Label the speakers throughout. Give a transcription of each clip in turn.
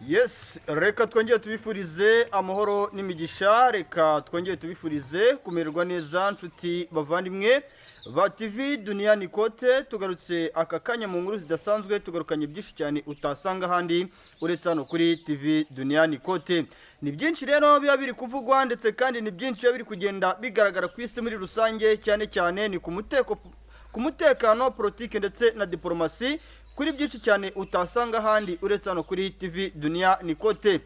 Speaker 1: Yes, reka twongere tubifurize amahoro n'imigisha, reka twongere tubifurize kumererwa neza, nshuti bavandimwe ba TV Duniani Kote. Tugarutse aka kanya mu nkuru zidasanzwe, tugarukanye byinshi cyane utasanga ahandi uretse hano kuri TV Duniani Kote. Ni byinshi rero biba biri kuvugwa, ndetse kandi ni byinshi biba biri kugenda bigaragara ku isi muri rusange, cyane cyane ni ku mutekano, politiki ndetse na diporomasi, kuri byinshi cyane utasanga ahandi uretse hano kuri TV Duniani Kote.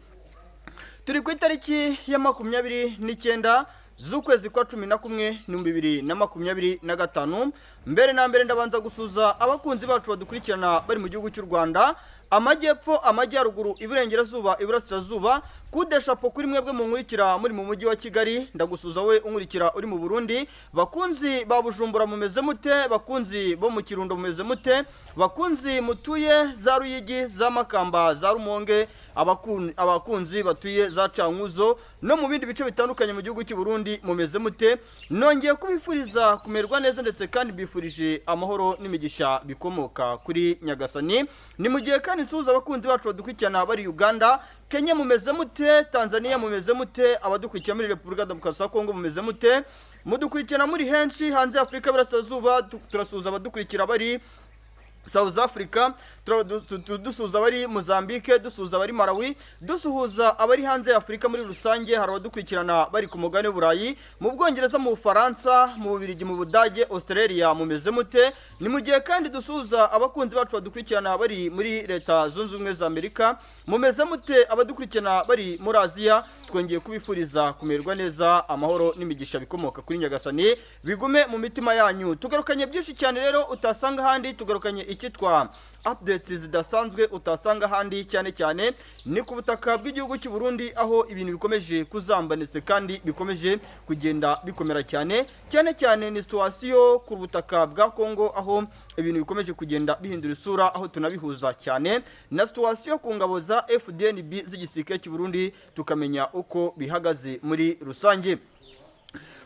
Speaker 1: Turi ku itariki ya 29 z'ukwezi kwa 11 2025. Mbere na mbere ndabanza gusuhuza abakunzi bacu badukurikirana bari mu gihugu cy'u Rwanda, amajyepfo, amajyaruguru, iburengerazuba, iburasirazuba. Kudeshapo kuri mwebwe munkurikira muri mu mujyi wa Kigali. Ndagusuhuza we unkurikira uri mu Burundi. Bakunzi ba Bujumbura, mumeze mute? Bakunzi bo mu Kirundo, mumeze mute? Bakunzi mutuye za Ruyigi, za Makamba, za Rumonge, abakunzi batuye za Cankuzo no mu bindi bice bitandukanye mu gihugu cy'u Burundi, mumeze mute? Nongeye kubifuriza kumererwa neza, ndetse kandi mbifurije amahoro n'imigisha bikomoka kuri Nyagasani. Ni mu gihe kandi nsuhuza abakunzi bacu badukurikirana bari Uganda, Kenya, mumeze mute? Tanzania, mumeze mute? Abadukurikira muri Repubulika Demokarasi ya Kongo, mumeze mute? Mudukurikirana muri henshi hanze ya Afurika y'Iburasirazuba. Turasuhuza abadukurikira bari South Africa, dusuhuza abari Mozambique, dusuhuza abari Malawi, dusuhuza abari hanze ya Afurika muri rusange. Hari abadukurikirana bari ku mugabane w'Uburayi, mu Bwongereza, mu Bufaransa, mu Bubiligi, mu Budage, Australia, mumeze mute? Ni mu gihe kandi dusuhuza abakunzi bacu badukurikirana bari muri Leta Zunze Ubumwe za Amerika, mumeze mute? Abadukurikirana bari muri Aziya, twongeye kubifuriza kumererwa neza, amahoro n'imigisha bikomoka kuri Nyagasani bigume mu mitima yanyu. Tugarukanye byinshi cyane rero utasanga ahandi, tugarukanye icyitwa updates zidasanzwe utasanga ahandi, cyane cyane ni ku butaka bw'igihugu cy'u Burundi, aho ibintu bikomeje kuzamba ndetse kandi bikomeje kugenda bikomera cyane. Cyane cyane ni situation ku butaka bwa Kongo, aho ibintu bikomeje kugenda bihindura isura, aho tunabihuza cyane na situation ku ngabo za FDNB z'igisirikare cy'u Burundi, tukamenya uko bihagaze muri rusange.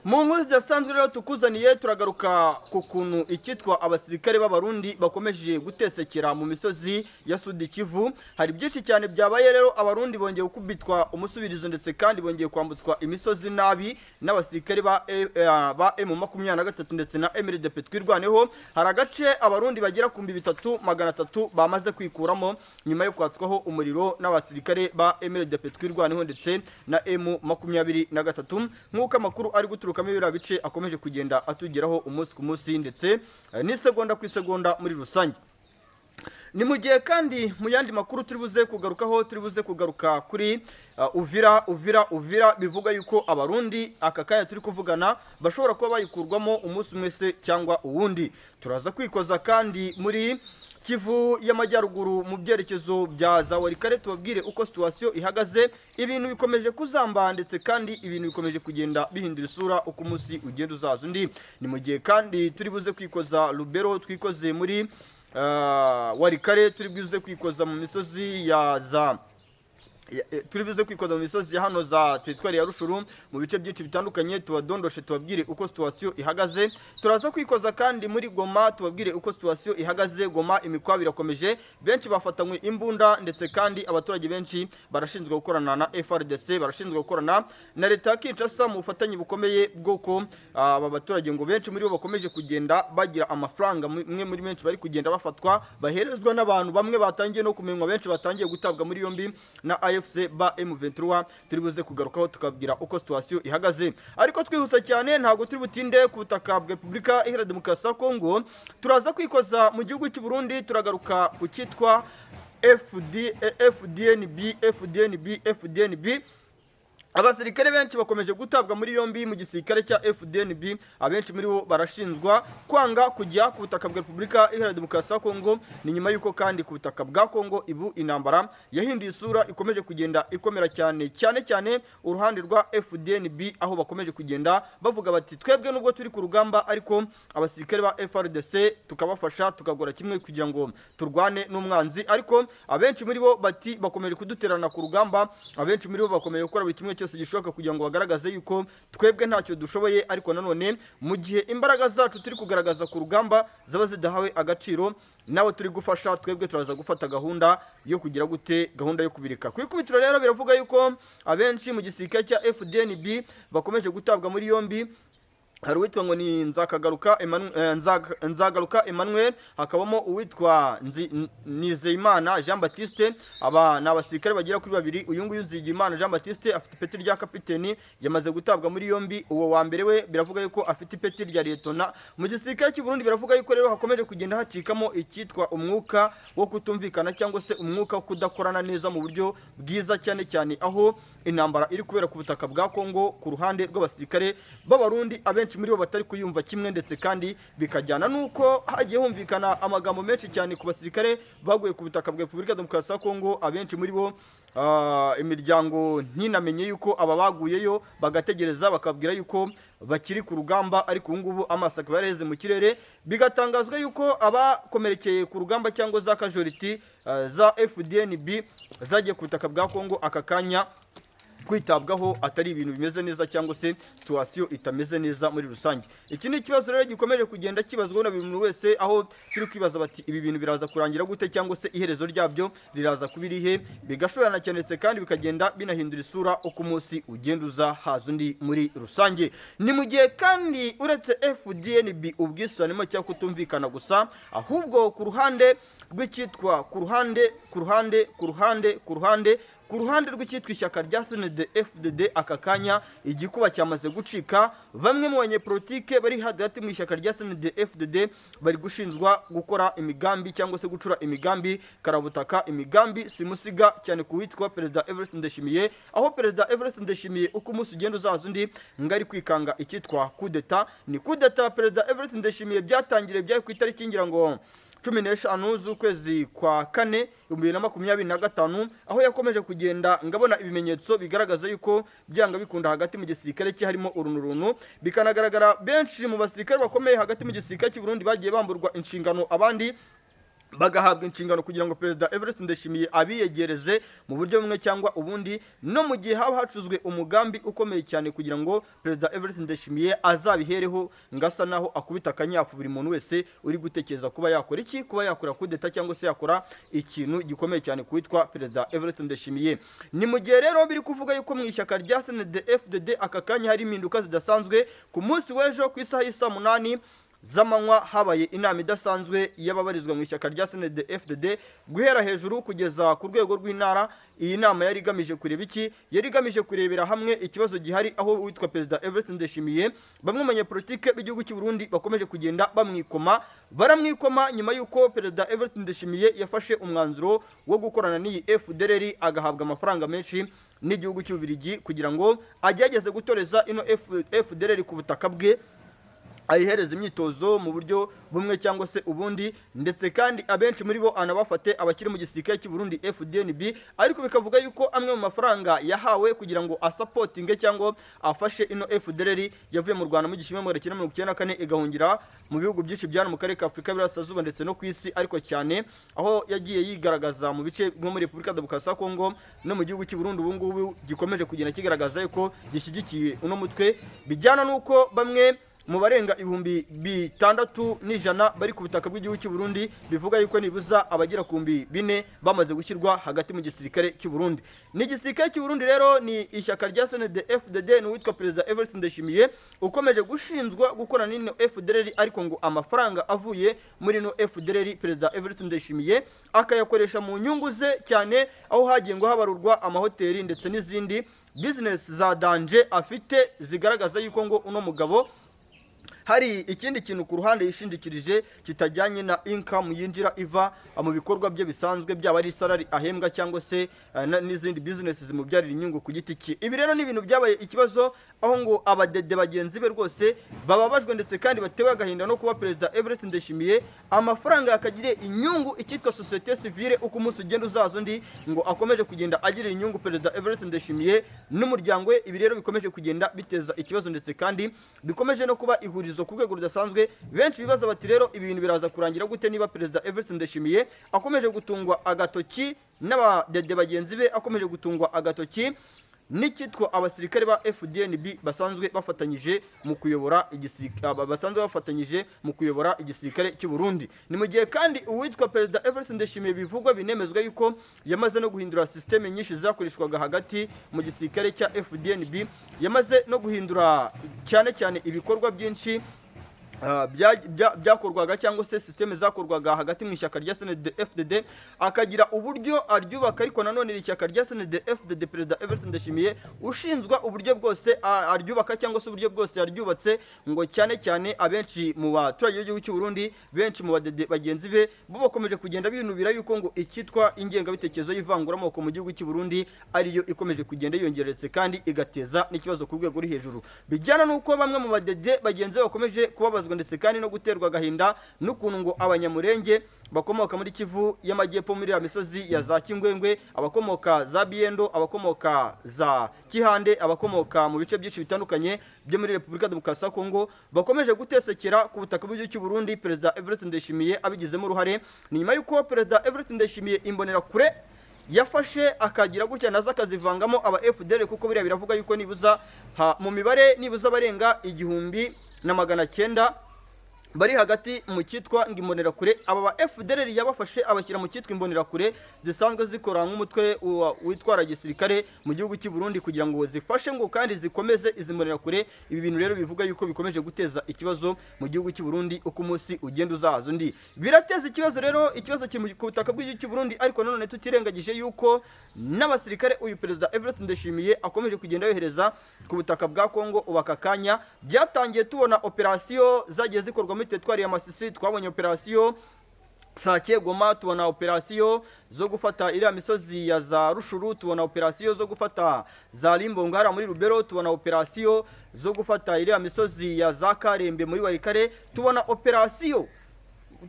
Speaker 1: Mu nkuru zidasanzwe rero tukuzaniye, turagaruka ku kuntu icyitwa abasirikare b'Abarundi bakomeje gutesekera mu misozi ya Sud Kivu. Hari byinshi cyane byabaye rero, Abarundi bongeye gukubitwa umusubirizo, ndetse kandi bongeye kwambutswa imisozi nabi n'abasirikare ba M23 ndetse na MRDP Twirwaneho. Hari agace Abarundi bagera ku 3300 bamaze kwikuramo nyuma yo kwatswaho umuriro n'abasirikare ba MRDP Twirwaneho ndetse na M23, nk'uko amakuru ari guturuka muri biriya bice akomeje kugenda atugeraho umunsi ku munsi ndetse n'isegonda ku isegonda muri rusange. Ni mu gihe kandi mu yandi makuru turi buze kugarukaho, turi buze kugaruka kuri Uvira. Uvira, Uvira bivuga yuko Abarundi aka kanya turi kuvugana bashobora kuba bayikurwamo umunsi umwe se cyangwa uwundi. Turaza kwikoza kandi muri Kivu y'Amajyaruguru mu byerekezo bya za Walikale, tubabwire uko situation ihagaze. Ibintu bikomeje kuzamba, ndetse kandi ibintu bikomeje kugenda bihindura isura uko umunsi ugenda uzaza undi. Ni mu gihe kandi turi buze kwikoza Lubero, twikoze muri Walikale, turi buze kwikoza mu misozi ya za turi buze kwikoza mu misozi ya hano za teritwari ya Rutshuru, mu bice byinshi bitandukanye, tubadondoshe, tubabwire uko situation ihagaze. Turaza kwikoza kandi muri Goma, tubabwire uko situation ihagaze Goma. Imikwabo irakomeje, benshi bafatanywe imbunda, ndetse kandi abaturage benshi barashinzwe gukorana na FARDC, barashinzwe gukorana na leta ya Kinshasa mu bufatanye bukomeye bw'uko aba baturage ngo benshi muri bo bakomeje kugenda bagira amafaranga. Mwe muri benshi bari kugenda bafatwa baherezwa n'abantu bamwe batangiye no kumenywa, benshi batangiye gutabwa muri yombi na AFC ba M23. Turi buze kugarukaho tukabwira uko situation ihagaze. Ariko twihuse cyane, ntabwo turi butinde ku butaka bwa Repubulika Iharanira Demokarasi ya Kongo. Turaza kwikoza mu gihugu cy'u Burundi, turagaruka ku cyitwa FD, FDNB, FDNB, FDNB. Abasirikare benshi bakomeje gutabwa muri yombi mu gisirikare cya FDNB. Abenshi muri bo barashinjwa kwanga kujya ku butaka bwa Repubulika Iharanira Demokarasi ya Kongo. Ni nyuma y'uko kandi ku butaka bwa Kongo ibu intambara yahinduye isura, ikomeje kugenda ikomera cyane, cyane cyane uruhande rwa FDNB, aho bakomeje kugenda bavuga bati: "Twebwe nubwo turi ku rugamba, ariko abasirikare ba FARDC tukabafasha, tukagora kimwe kugira ngo turwane n'umwanzi." Ariko abenshi muri bo bati: "Bakomeje kuduterana ku rugamba." Abenshi muri bo bakomeje gukora buri kimwe. cyose gishoboka kugira ngo bagaragaze yuko twebwe ntacyo dushoboye. Ariko nanone mu gihe imbaraga zacu turi kugaragaza ku rugamba zaba zidahawe agaciro nawe turi gufasha, twebwe turaza gufata gahunda yo kugira gute? Gahunda yo kubirika. Ku ikubitiro rero biravuga yuko abenshi mu gisirikare cya FDNB bakomeje gutabwa muri yombi. Hari uwitwa ngo ni Nzagaruka Emmanuel, hakabamo uwitwa Nizeyimana Jean Baptiste. Aba ni abasirikare bagera kuri babiri. Uyu nguyu Nzigiyimana Jean Baptiste afite ipeti rya kapiteni, yamaze gutabwa muri yombi. Uwo wa mbere we biravuga yuko afite ipeti rya liyetona mu gisirikare cy'u Burundi. Biravuga yuko rero hakomeje kugenda hacikamo icyitwa umwuka wo kutumvikana cyangwa se umwuka wo kudakorana neza mu buryo bwiza, cyane cyane aho intambara iri kubera ku butaka bwa Kongo ku ruhande rw'abasirikare b'Abarundi, abenshi muri bo batari kuyumva kimwe. Ndetse kandi bikajyana n'uko hagiye humvikana amagambo menshi cyane ku basirikare baguye ku butaka bwa Repubulika Demokarasi ya Kongo, abenshi muri bo imiryango ntinamenye yuko aba baguyeyo, bagategereza bakabwira yuko bakiri ku rugamba, ariko ubu ngubu amaso akaba yaraheze mu kirere. Bigatangazwa yuko abakomerekeye ku rugamba cyangwa za casualty za FDNB zagiye ku butaka bwa Kongo, aka kanya kwitabwaho atari ibintu bimeze neza cyangwa se situation itameze neza muri rusange. Iki ni ikibazo rero gikomeje kugenda kibazwaho na buri muntu wese, aho turi kwibaza bati: ibi bintu biraza kurangira gute, cyangwa se iherezo ryabyo riraza kuba irihe? Bigashorana cyane, ndetse kandi bikagenda binahindura isura uko umunsi ugenda uza haza undi muri rusange. Ni mu gihe kandi uretse FDNB ubwisanemo cyangwa kutumvikana gusa, ahubwo ku ruhande rw'icyitwa ku ruhande rw'icyitwa ishyaka rya CNDD FDD, aka kanya igikuba cyamaze gucika. Bamwe mu banyepolitike bari hagati mu ishyaka rya CNDD FDD bari gushinjwa gukora imigambi cyangwa se gucura imigambi karabutaka, imigambi simusiga, cyane ku witwa Perezida Evariste Ndayishimiye, aho Perezida Evariste Ndayishimiye uko umunsi ugenda uzaza undi ngo ari kwikanga icyitwa kudeta. Ni kudeta Perezida Evariste Ndayishimiye byatangiriye byari ku itariki ngira ngo 15 z'ukwezi kwa kane 2025, aho yakomeje kugenda ngabona ibimenyetso bigaragaza yuko byanga bikunda hagati mu gisirikare cye harimo urunturuntu. Bikanagaragara benshi mu basirikare bakomeye hagati mu gisirikare cy'u Burundi bagiye bamburwa inshingano, abandi bagahabwa inshingano kugira ngo Perezida Evariste Ndayishimiye abiyegereze mu buryo bumwe cyangwa ubundi, no mu gihe haba hacuzwe umugambi ukomeye cyane kugira ngo Perezida Evariste Ndayishimiye azabihereho ngasa naho akubita akanyafu buri muntu wese uri gutekereza kuba yakora iki, kuba yakora kudeta cyangwa se yakora ikintu gikomeye cyane kuwitwa Perezida Evariste Ndayishimiye. Ni mu gihe rero biri kuvuga yuko mu ishyaka rya CNDD FDD aka kanya hari impinduka zidasanzwe. Ku munsi w'ejo ku isaha y'i saa 8 z'amanywa habaye inama idasanzwe y'ababarizwa mu ishyaka rya CNDD FDD guhera hejuru kugeza ku rwego rw'intara. Iyi nama yari igamije kureba iki? Yari igamije kurebera hamwe ikibazo gihari, aho uwitwa Perezida Evariste Ndayishimiye bamwe mu banyepolitike b'igihugu cy'u Burundi bakomeje kugenda bamwikoma. Baramwikoma nyuma y'uko Perezida Evariste Ndayishimiye yafashe umwanzuro wo gukorana n'iyi FDLR, agahabwa amafaranga menshi n'igihugu cy'Ububiligi kugira ngo agerageze gutoreza ino FDLR ku butaka bwe, ayihereza imyitozo mu buryo bumwe cyangwa se ubundi, ndetse kandi abenshi muri bo anabafate abakiri mu gisirikare cy'u Burundi FDNB. Ariko bikavuga yuko amwe mu mafaranga yahawe kugira ngo asapotinge cyangwa afashe ino FDLR yavuye mu Rwanda mu 1994 igahungira mu bihugu byinshi byano mu karere ka Afurika y'Iburasirazuba ndetse no ku isi, ariko cyane aho yagiye yigaragaza mu bice nko muri Repubulika Demokarasi ya Kongo no mu gihugu cy'u Burundi ubu ngubu gikomeje kugenda kigaragaza yuko gishyigikiye uno mutwe, bijyana n'uko bamwe mu barenga 6100 bari ku butaka bw'igihugu cy'u Burundi, bivuga yuko nibuza abagera ku 4000 bamaze gushyirwa hagati mu gisirikare cy'u Burundi. Ni igisirikare cy'u Burundi rero, ni ishyaka rya CNDD FDD, ni uwitwa Perezida Evariste Ndayishimiye ukomeje gushinjwa gukorana n'ino FDLR, ariko ngo amafaranga avuye muri ino FDLR Perezida Evariste Ndayishimiye akayakoresha mu nyungu ze, cyane aho hagiye ngo habarurwa amahoteli ndetse n'izindi business za danger afite, zigaragaza yuko ngo uno mugabo hari ikindi kintu ku ruhande yishingikirije kitajyanye na income yinjira iva mu bikorwa bye bisanzwe, byaba ari salary ahembwa cyangwa se n'izindi business zimubyarira inyungu ku giti cye. Ibi rero ni ibintu byabaye ikibazo, aho ngo abadede bagenzi be rwose bababajwe ndetse kandi batewe agahinda no kuba Perezida Evariste Ndayishimiye amafaranga yakagiriye inyungu icyitwa société civile, uko umunsi ugenda uzaza undi ngo akomeje kugenda agirira inyungu Perezida Evariste Ndayishimiye n'umuryango we. Ibi rero bikomeje kugenda biteza ikibazo, ndetse kandi bikomeje no kuba ihurizo ku rwego rudasanzwe. Benshi bibaza bati: rero ibi bintu biraza kurangira gute niba Perezida Evariste Ndayishimiye akomeje gutungwa agatoki n'abadede bagenzi be, akomeje gutungwa agatoki n'icyitwa abasirikare ba FDNB basanzwe bafatanyije mu kuyobora igisirikare cy'u Burundi. Ni mu gihe kandi uwitwa Perezida Evariste Ndayishimiye bivugwa binemezwa yuko yamaze no guhindura système nyinshi zakoreshwaga hagati mu gisirikare cya FDNB, yamaze no guhindura cyane cyane ibikorwa byinshi byakorwaga cyangwa se système zakorwaga hagati mu ishyaka rya CNDD FDD, akagira uburyo aryubaka. Ariko nanone iri shyaka rya CNDD FDD, Perezida Evariste Ndayishimiye ushinzwa uburyo bwose aryubaka cyangwa se uburyo bwose yaryubatse, ngo cyane cyane abenshi mu baturage b'igihugu cy'u Burundi, benshi mu badede bagenzi be, bo bakomeje kugenda binubira yuko ngo icyitwa ingengabitekerezo y'ivanguramoko mu gihugu cy'u Burundi ariyo ikomeje kugenda yiyongeretse kandi igateza n'ikibazo ku rwego ruri hejuru, bijyana n'uko bamwe mu badede bagenzi be bakomeje kubabazwa ndetse kandi no guterwa agahinda n'ukuntu ngo Abanyamurenge bakomoka muri Kivu y'Amajyepfo, muri ya misozi ya za Kingwengwe, abakomoka za Biendo, abakomoka za Kihande, abakomoka mu bice byinshi bitandukanye byo muri Repubulika Demokarasi ya Kongo, bakomeje gutesekera ku butaka bw'igihugu cy'u Burundi, Perezida Evariste Ndayishimiye abigizemo uruhare. Ni nyuma y'uko Perezida Evariste Ndayishimiye Imbonerakure yafashe akagira gutya nazo akazivangamo aba FDL, kuko biriya biravuga yuko nibuza mu mibare nibuza barenga 1900 bari hagati mu cyitwa ngo Imbonerakure. Aba ba FDLR yabafashe abashyira mu cyitwa Imbonerakure zisanzwe zikora nk'umutwe witwara gisirikare mu gihugu cy'u Burundi, kugira ngo zifashe ngo kandi zikomeze izi Mbonerakure. Ibi bintu rero bivuga yuko bikomeje guteza ikibazo mu gihugu cy'u Burundi uko umunsi ugenda uzahaza undi. Birateza ikibazo rero, ikibazo kiri ku butaka bw'igihugu cy'u Burundi. Ariko nanone tutirengagije yuko n'abasirikare uyu Perezida Evariste Ndayishimiye akomeje kugenda yohereza ku butaka bwa Kongo ubu aka kanya, byatangiye tubona operasiyo zagiye zikorwa muri teritwari ya Masisi, twabonye operasiyo Sake Goma, tubona operasiyo zo gufata iriya misozi ya za Rushuru, tubona operasiyo zo gufata za Limbongo hariya muri Rubero, tubona operasiyo zo gufata iriya misozi ya za Karembe muri Walikale, tubona operasiyo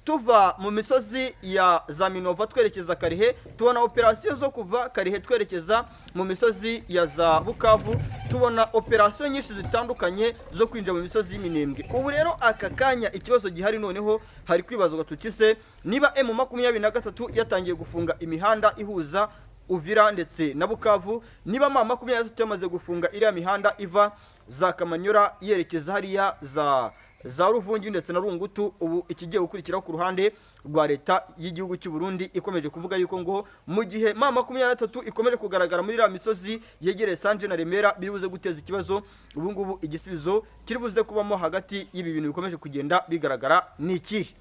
Speaker 1: tuva mu misozi ya za Minova twerekeza Karihe, tubona operasiyo zo kuva Karihe twerekeza mu misozi ya za Bukavu, tubona operasiyo nyinshi zitandukanye zo kwinjira mu misozi y'Iminembwe. Ubu rero aka kanya ikibazo gihari noneho hari kwibazwa tuti: se niba M23 yatangiye gufunga imihanda ihuza Uvira ndetse na Bukavu, niba M23 yamaze gufunga iriya mihanda iva za Kamanyora yerekeza hariya za Ruvungi ndetse na Rungutu, ubu ikigiye gukurikiraho ku ruhande rwa leta y'igihugu cy'u Burundi ikomeje kuvuga yuko ngo mu gihe M23 ikomeje kugaragara muri iriya misozi yegereye Sanje na Remera, biri buze guteza ikibazo. Ubu ngubu igisubizo kiri buze kubamo hagati y'ibi bintu bikomeje kugenda bigaragara ni ikihe?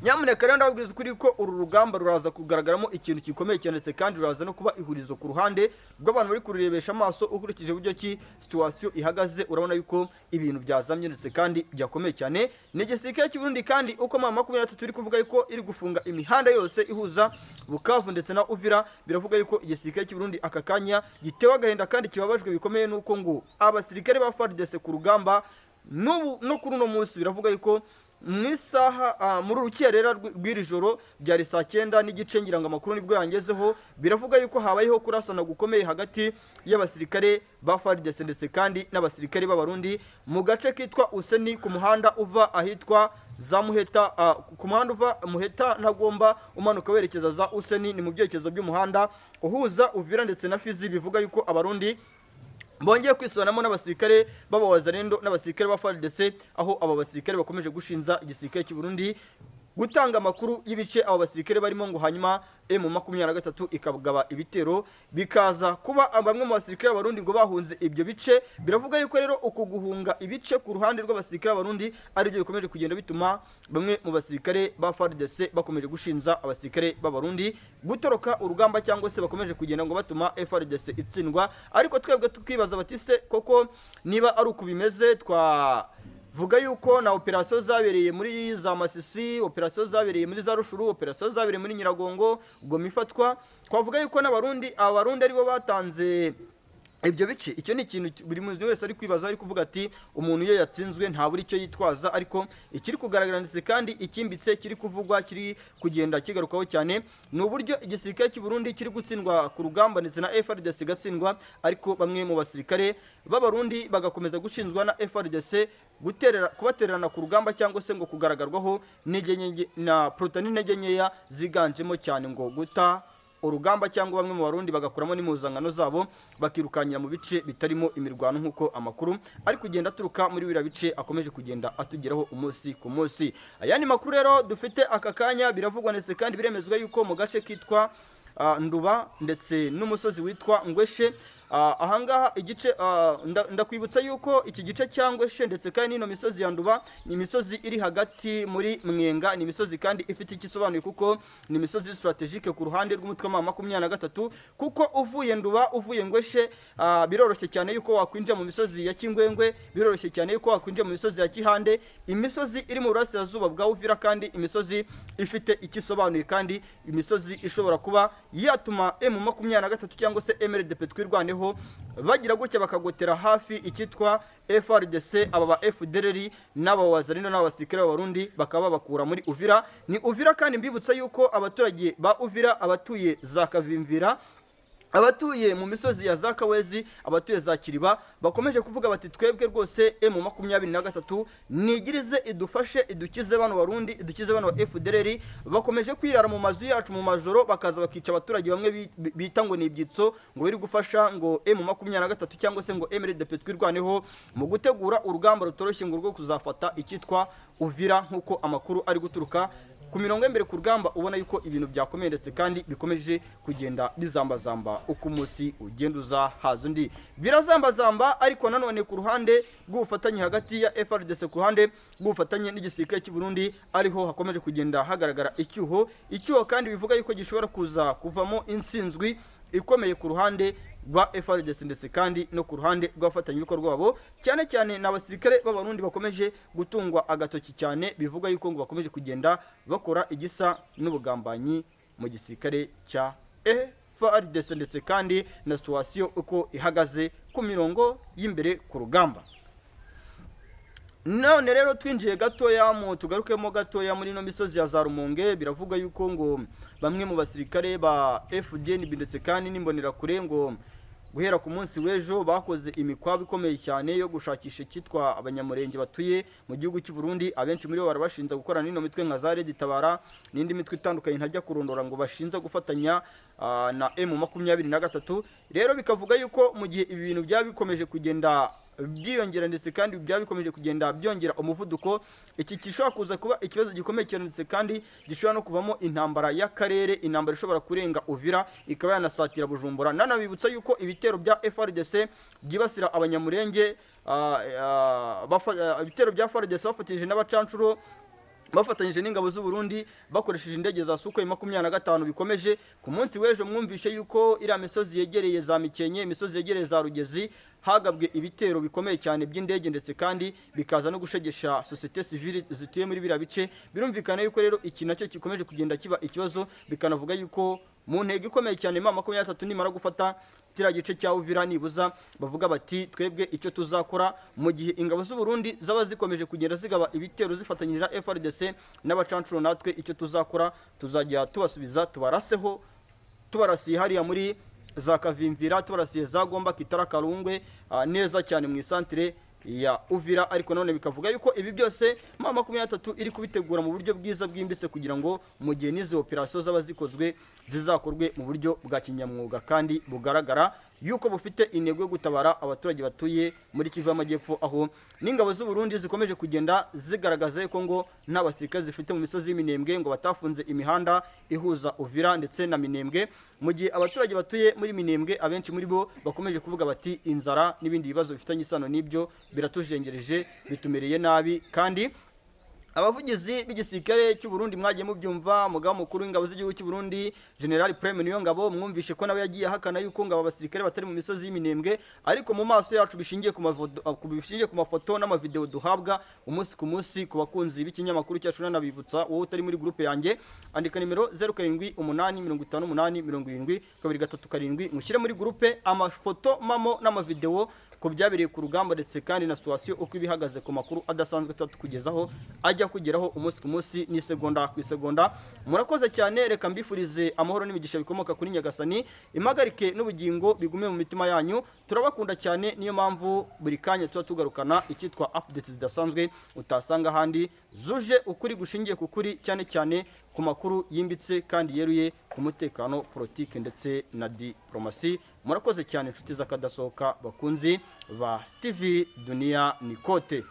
Speaker 1: Nyamuneka rero ndababwiza ukuri ko uru rugamba ruraza kugaragaramo ikintu gikomeye cyane, ndetse kandi ruraza no kuba ihurizo ku ruhande rw'abantu bari kururebesha amaso. Ukurikije uburyo ki situation ihagaze, urabona yuko ibintu byazamye ndetse kandi byakomeye cyane. Ni igisirikare cy'u Burundi kandi uko M23 iri kuvuga yuko iri gufunga imihanda yose ihuza Bukavu ndetse na Uvira, biravuga yuko igisirikare cy'u Burundi aka kanya gitewe agahinda kandi kibabajwe bikomeye nuko ngo abasirikare ba FARDC ku rugamba n'ubu no kuri uno munsi, biravuga yuko mu isaha muri urukerera rw'iri joro, byari saa 9:30 ngira ngo amakuru nibwo yangezeho, biravuga yuko habayeho kurasana gukomeye hagati y'abasirikare ba FARDC ndetse kandi n'abasirikare b'Abarundi mu gace kitwa Useni, ku muhanda uva ahitwa za Muheta, ku muhanda uva Muheta Ntagomba umanuka werekeza za Useni, ni mu byerekezo by'umuhanda uhuza Uvira ndetse na Fizi. Bivuga yuko Abarundi bongeye kwisuranamo n'abasirikare b'Abawazalendo n'abasirikare ba FARDC, aho aba basirikare bakomeje gushinza igisirikare cy'u Burundi gutanga amakuru y'ibice abo basirikare barimo, ngo hanyuma M23 ikagaba ibitero, bikaza kuba bamwe mu basirikare b'Abarundi ngo bahunze ibyo bice. Biravuga yuko rero uku guhunga ibice ku ruhande rw'abasirikare b'Abarundi aribyo bikomeje kugenda bituma bamwe mu basirikare ba FARDC bakomeje gushinza abasirikare b'Abarundi gutoroka urugamba, cyangwa se bakomeje kugenda ngo batuma FARDC itsindwa. Ariko twebwe tukibaza bati: se koko niba ari uku bimeze, twa vuga yuko na operasiyo zabereye muri za Masisi, operasiyo zabereye muri za Rushuru, operasiyo zabereye muri Nyiragongo, Goma ifatwa, twavuga yuko n'Abarundi, Abarundi aribo batanze ibyo bice? Icyo ni ikintu buri muntu wese ari kwibaza, ari kuvuga ati umuntu iyo yatsinzwe ntabura icyo yitwaza. Ariko ikiri kugaragara ndetse kandi ikimbitse kiri kuvugwa, kiri kugenda kigarukaho cyane, ni uburyo igisirikare cy'u Burundi kiri gutsindwa ku rugamba ndetse na FARDC igatsindwa, ariko bamwe mu basirikare b'Abarundi bagakomeza gushinzwa na FARDC guterera, kubatererana ku rugamba, cyangwa se ngo kugaragarwaho n'intege nke na plutôt n'intege nkeya ziganjemo cyane ngo guta urugamba, cyangwa bamwe mu Barundi bagakuramo n'impuzankano zabo bakirukanyira mu bice bitarimo imirwano, nk'uko amakuru ari kugenda aturuka muri biriya bice akomeje kugenda atugeraho umunsi ku munsi. Ayandi makuru rero dufite aka kanya, biravugwa ndetse kandi biremezwa yuko mu gace kitwa Nduba ndetse n'umusozi witwa Ngweshe, ahangaha igice ndakwibutsa yuko iki gice cya Ngweshe ndetse kandi n'ino misozi ya Nduba ni imisozi iri hagati muri Mwenga. Ni imisozi kandi ifite icyo isobanuye, kuko ni imisozi stratégique ku ruhande rw'umutwe wa 23, kuko uvuye Nduba, uvuye Ngweshe, biroroshye cyane yuko wakwinjira mu misozi ya Kingwengwe, biroroshye cyane yuko wakwinjira mu misozi ya Kihande, imisozi iri mu burasirazuba bwa Uvira, kandi imisozi ifite icyo isobanuye, kandi imisozi ishobora kuba yatuma M23 cyangwa se MRDP Twirwaneho bagira gutya bakagotera hafi icyitwa FARDC, aba ba FDLR n'aba Wazalendo n'aba basirikare b'Abarundi, bakaba babakura muri Uvira. Ni Uvira kandi mbibutsa yuko abaturage ba Uvira, abatuye za Kavimvira, abatuye mu misozi ya za Kawezi, abatuye za Kiriba, bakomeje kuvuga bati: "Twebwe rwose M23 nigirize idufashe, idukize bano Barundi, idukize bano ba FDLR bakomeje kwirara mu mazu yacu mu majoro, bakaza bakica abaturage bamwe bita ngo ni ibyitso, ngo biri gufasha ngo M23 cyangwa se ngo MRDP Twirwaneho mu gutegura urugamba rutoroshye ngo rwo kuzafata icyitwa Uvira", nk'uko amakuru ari guturuka ku mirongo y'imbere ku rugamba ubona yuko ibintu byakomeye ndetse kandi bikomeje kugenda bizambazamba. Uko umunsi ugenda uza haza undi, birazambazamba. Ariko nanone ku ruhande rw'ubufatanye hagati ya FARDC, ku ruhande rw'ubufatanye n'igisirikare cy'u Burundi, ariho hakomeje kugenda hagaragara icyuho, icyuho kandi bivuga yuko gishobora kuza kuvamo intsinzwi ikomeye ku ruhande rwa FARDC ndetse kandi no ku ruhande rw'abafatanyabikorwa babo, cyane cyane ni abasirikare b'Abarundi bakomeje gutungwa agatoki cyane, bivuga yuko ngo bakomeje kugenda bakora igisa n'ubugambanyi mu gisirikare cya FARDC, ndetse kandi na situation uko ihagaze ku mirongo y'imbere ku rugamba. None rero twinjiye gatoya mu tugarukemo gatoya muri ino misozi ya za Rumonge. Biravuga yuko ngo bamwe mu basirikare ba FDNB ndetse kandi n'imbonerakure ngo guhera ku munsi w'ejo bakoze imikwabo ikomeye cyane yo gushakisha icyitwa Abanyamurenge batuye mu gihugu cy'u Burundi. Abenshi muri bo barabashinza gukorana n'ino mitwe nka za Red Tabara n'indi mitwe itandukanye ntajya kurondora, ngo bashinza gufatanya na M23. Rero bikavuga yuko mu gihe ibi bintu byaba bikomeje kugenda byiyongera ndetse kandi byaba bikomeje kugenda byongera umuvuduko, iki gishobora kuza kuba ikibazo gikomeye cyane, ndetse kandi gishobora no kuvamo intambara y'akarere, intambara ishobora kurenga Uvira ikaba yanasatira Bujumbura. Nanabibutsa yuko ibitero bya FARDC byibasira Abanyamurenge, ibitero bya FARDC bafatanyije n'abacancuro, bafatanyije n'ingabo z'u Burundi, bakoresheje indege za Sukhoi 25, bikomeje. Ku munsi w'ejo mwumvishe yuko iriya misozi yegereye za Mikenke, imisozi yegereye za Rugezi, hagabwe ibitero bikomeye cyane by'indege, ndetse kandi bikaza no gushegesha société civile zituye muri biriya bice. Birumvikana yuko rero iki nacyo gikomeje kugenda kiba ikibazo. Bikanavuga yuko mu ntego ikomeye cyane M23 nimara gufata kiriya gice cya Uvira, nibuza bavuga bati: "Twebwe icyo tuzakora mu gihe ingabo z'u Burundi zaba zikomeje kugenda zigaba ibitero zifatanyije na FARDC n'abacancuro, natwe icyo tuzakora tuzajya tubasubiza, tubaraseho, tubarasiye hariya muri za Kavimvira, tubarasiye za Gomba, Kitara, Karungwe, neza cyane mu isantire ya Uvira." Ariko none bikavuga yuko ibi byose M23 iri kubitegura mu buryo bwiza bwimbitse, kugira ngo mu gihe n'izi operasiyo zaba zikozwe zizakorwe mu buryo bwa kinyamwuga kandi bugaragara yuko bufite intego yo gutabara abaturage batuye muri Kivu y'Amajyepfo, aho n'ingabo z'u Burundi zikomeje kugenda zigaragaza yuko ngo nta basirikare zifite mu misozi y'Iminembwe, ngo batafunze imihanda ihuza Uvira ndetse na Minembwe, mu gihe abaturage batuye muri Minembwe abenshi muri bo bakomeje kuvuga bati: "Inzara n'ibindi bibazo bifitanye isano n'ibyo biratujengereje, bitumereye nabi." Kandi abavugizi b'igisirikare cy'u Burundi mwagiye mubyumva, umugaba mukuru w'ingabo z'igihugu cy'u Burundi, General Prime Niyongabo, mwumvishe ko nawe yagiye ahakana yuko ngabo abasirikare batari mu misozi y'Iminembwe. Ariko mu maso yacu, bishingiye ku mafoto n'amavideo duhabwa umunsi ku munsi, ku bakunzi b'ikinyamakuru cyacu, nanabibutsa wowe utari muri groupe yanjye, andika nimero 0785 87 237 mushyire muri groupe, amafoto mamo n'amavideo ku byabereye ku rugamba ndetse kandi na situation uko ibihagaze, ku makuru adasanzwe tuba tukugezaho ajyanye. ajya kugeraho umunsi ku munsi n'isegonda ku isegonda. Murakoze cyane. Reka mbifurize amahoro n'imigisha bikomoka kuri Nyagasani, impagarike n'ubugingo bigume mu mitima yanyu. Turabakunda cyane, niyo mpamvu buri kanya tuba tugarukana icyitwa updates zidasanzwe utasanga ahandi, zuje ukuri gushingiye ku kuri, cyane cyane ku makuru yimbitse kandi yeruye ku mutekano, politiki ndetse na diplomasi. Murakoze cyane, inshuti z'akadasohoka, bakunzi ba TV Dunia Nikote.